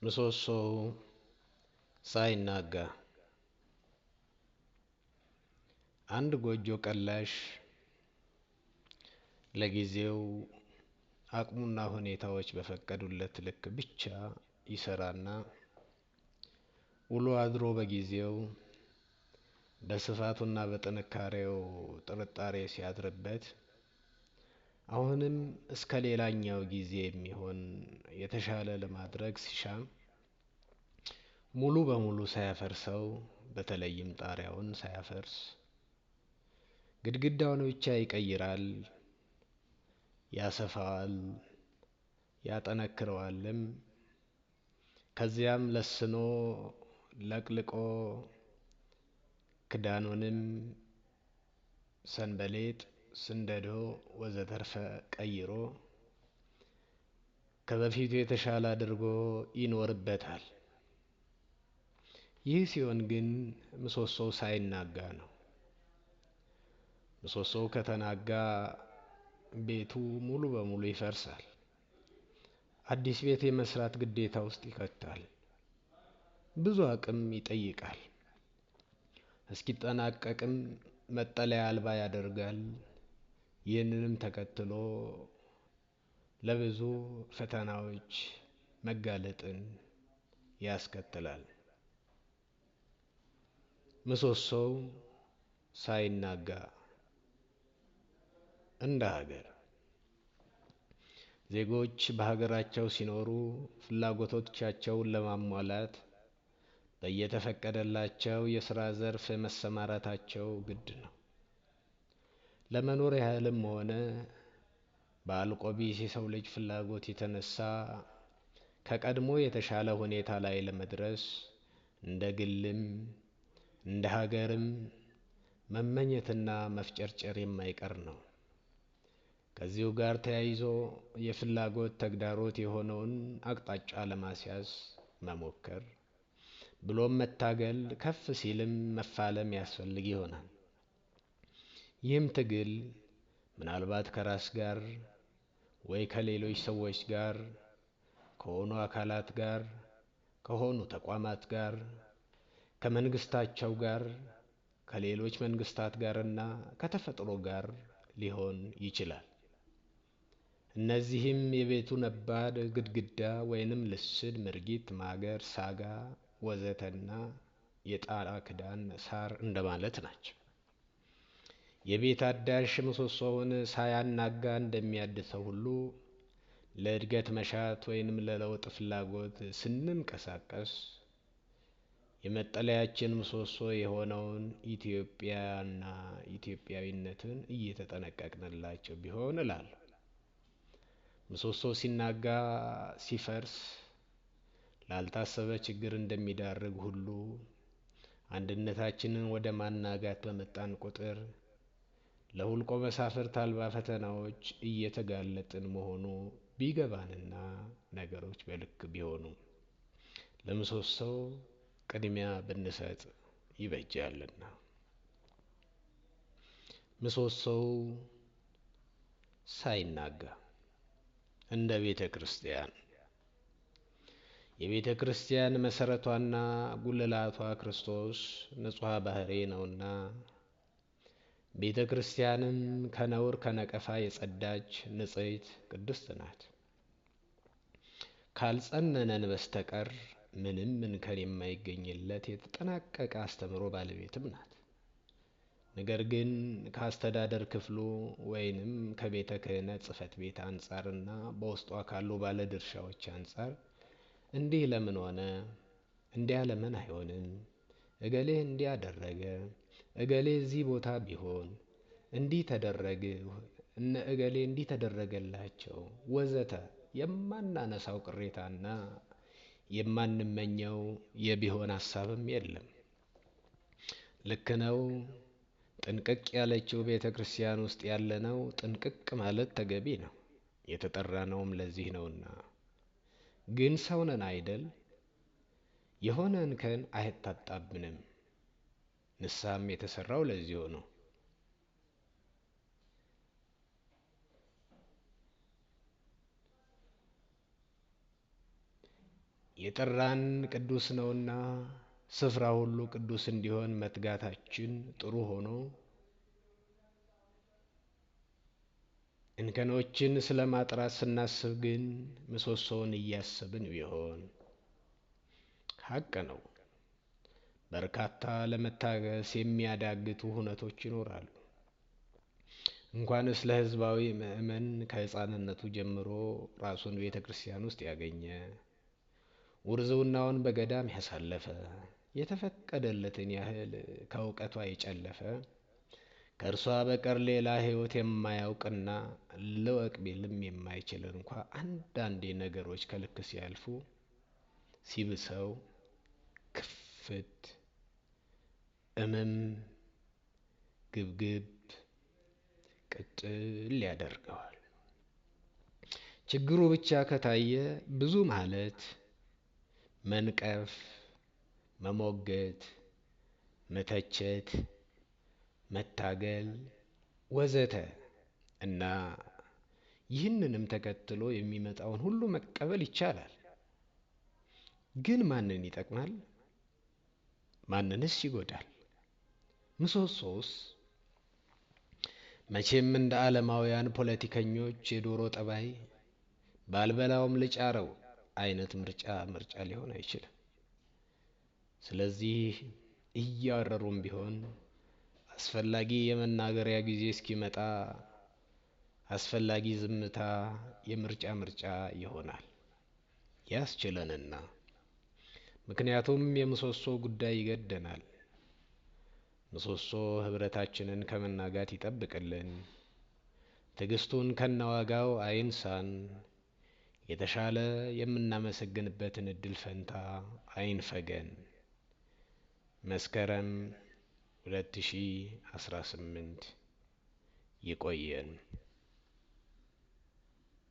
ምሰሶው ሳይናጋ አንድ ጎጆ ቀላሽ ለጊዜው አቅሙና ሁኔታዎች በፈቀዱለት ልክ ብቻ ይሰራና ውሎ አድሮ በጊዜው በስፋቱና በጥንካሬው ጥርጣሬ ሲያድርበት አሁንም እስከ ሌላኛው ጊዜ የሚሆን የተሻለ ለማድረግ ሲሻ ሙሉ በሙሉ ሳያፈርሰው፣ በተለይም ጣሪያውን ሳያፈርስ ግድግዳውን ብቻ ይቀይራል፣ ያሰፋዋል፣ ያጠነክረዋልም። ከዚያም ለስኖ ለቅልቆ ክዳኑንም ሰንበሌጥ፣ ስንደዶ ወዘተርፈ ቀይሮ ከበፊቱ የተሻለ አድርጎ ይኖርበታል። ይህ ሲሆን ግን ምሰሶው ሳይናጋ ነው። ምሰሶው ከተናጋ ቤቱ ሙሉ በሙሉ ይፈርሳል። አዲስ ቤት የመስራት ግዴታ ውስጥ ይከታል። ብዙ አቅም ይጠይቃል። እስኪጠናቀቅም መጠለያ አልባ ያደርጋል። ይህንንም ተከትሎ ለብዙ ፈተናዎች መጋለጥን ያስከትላል። ምሰሶው ሳይናጋ እንደ ሀገር ዜጎች በሀገራቸው ሲኖሩ ፍላጎቶቻቸውን ለማሟላት በየተፈቀደላቸው የስራ ዘርፍ መሰማራታቸው ግድ ነው። ለመኖር ያህልም ሆነ በአልቆቢስ የሰው ልጅ ፍላጎት የተነሳ ከቀድሞ የተሻለ ሁኔታ ላይ ለመድረስ እንደ ግልም እንደ ሀገርም መመኘትና መፍጨርጨር የማይቀር ነው። ከዚሁ ጋር ተያይዞ የፍላጎት ተግዳሮት የሆነውን አቅጣጫ ለማስያዝ መሞከር ብሎም መታገል፣ ከፍ ሲልም መፋለም ያስፈልግ ይሆናል። ይህም ትግል ምናልባት ከራስ ጋር ወይ ከሌሎች ሰዎች ጋር፣ ከሆኑ አካላት ጋር፣ ከሆኑ ተቋማት ጋር፣ ከመንግስታቸው ጋር፣ ከሌሎች መንግስታት ጋርና ከተፈጥሮ ጋር ሊሆን ይችላል። እነዚህም የቤቱ ነባር ግድግዳ ወይንም ልስን፣ ምርጊት፣ ማገር፣ ሳጋ ወዘተና የጣራ ክዳን ሳር እንደማለት ናቸው። የቤት አዳሽ ምሰሶውን ሳያናጋ እንደሚያድሰው ሁሉ ለእድገት መሻት ወይንም ለለውጥ ፍላጎት ስንንቀሳቀስ የመጠለያችን ምሰሶ የሆነውን ኢትዮጵያና ኢትዮጵያዊነትን እየተጠነቀቅንላቸው ቢሆን እላለሁ። ምሰሶ ሲናጋ ሲፈርስ ላልታሰበ ችግር እንደሚዳርግ ሁሉ አንድነታችንን ወደ ማናጋት በመጣን ቁጥር ለሁልቆ መሳፍርት አልባ ፈተናዎች እየተጋለጥን መሆኑ ቢገባንና ነገሮች በልክ ቢሆኑ ለምሰሶው ቅድሚያ ብንሰጥ ይበጃልና። ምሰሶው ሳይናጋ እንደ ቤተ ክርስቲያን የቤተ ክርስቲያን መሰረቷና ጉልላቷ ክርስቶስ ንጹሐ ባህሬ ነውና ቤተ ክርስቲያንም ከነውር ከነቀፋ የጸዳች ንጽሕት ቅድስት ናት። ካልጸነነን በስተቀር ምንም እንከን የማይገኝለት የተጠናቀቀ አስተምህሮ ባለቤትም ናት። ነገር ግን ከአስተዳደር ክፍሉ ወይንም ከቤተ ክህነት ጽሕፈት ቤት አንጻርና በውስጧ ካሉ ባለድርሻዎች አንጻር እንዲህ ለምን ሆነ፣ እንዲያ ለምን አይሆንም፣ እገሌ እንዲህ አደረገ፣ እገሌ እዚህ ቦታ ቢሆን እንዲህ ተደረገ፣ እነ እገሌ እንዲህ ተደረገላቸው ወዘተ የማናነሳው ቅሬታና የማንመኘው የቢሆን ሀሳብም የለም። ልክ ነው። ጥንቅቅ ያለችው ቤተ ክርስቲያን ውስጥ ያለነው ጥንቅቅ ማለት ተገቢ ነው። የተጠራነውም ለዚህ ነውና። ግን ሰው ነን አይደል? የሆነ እንከን አይታጣብንም። ንስሐም የተሰራው ለዚሁ ነው። የጠራን ቅዱስ ነውና ስፍራ ሁሉ ቅዱስ እንዲሆን መትጋታችን ጥሩ ሆኖ እንከኖችን ስለማጥራት ስናስብ ግን ምሰሶውን እያሰብን ቢሆን ሀቅ ነው። በርካታ ለመታገስ የሚያዳግቱ ሁነቶች ይኖራሉ። እንኳንስ ለሕዝባዊ ምእመን ከሕፃንነቱ ጀምሮ ራሱን ቤተ ክርስቲያን ውስጥ ያገኘ፣ ውርዝውናውን በገዳም ያሳለፈ፣ የተፈቀደለትን ያህል ከእውቀቷ የጨለፈ፣ ከእርሷ በቀር ሌላ ሕይወት የማያውቅና ልወቅ ቢልም የማይችል እንኳ አንዳንዴ ነገሮች ከልክ ሲያልፉ ሲብሰው ክፍት፣ እምም፣ ግብግብ፣ ቅጥል ያደርገዋል። ችግሩ ብቻ ከታየ ብዙ ማለት፣ መንቀፍ፣ መሞገት፣ መተቸት፣ መታገል ወዘተ እና ይህንንም ተከትሎ የሚመጣውን ሁሉ መቀበል ይቻላል። ግን ማንን ይጠቅማል? ማንንስ ይጎዳል? ምሰሶውስ? መቼም እንደ ዓለማውያን ፖለቲከኞች የዶሮ ጠባይ ባልበላውም ልጫረው አይነት ምርጫ ምርጫ ሊሆን አይችልም። ስለዚህ እያረሩም ቢሆን አስፈላጊ የመናገሪያ ጊዜ እስኪመጣ አስፈላጊ ዝምታ የምርጫ ምርጫ ይሆናል። ያስችለንና ምክንያቱም የምሰሶ ጉዳይ ይገደናል። ምሰሶ ህብረታችንን ከመናጋት ይጠብቅልን፣ ትዕግስቱን ከነዋጋው አይንሳን፣ የተሻለ የምናመሰግንበትን እድል ፈንታ አይንፈገን። መስከረም 2018። ይቆየን።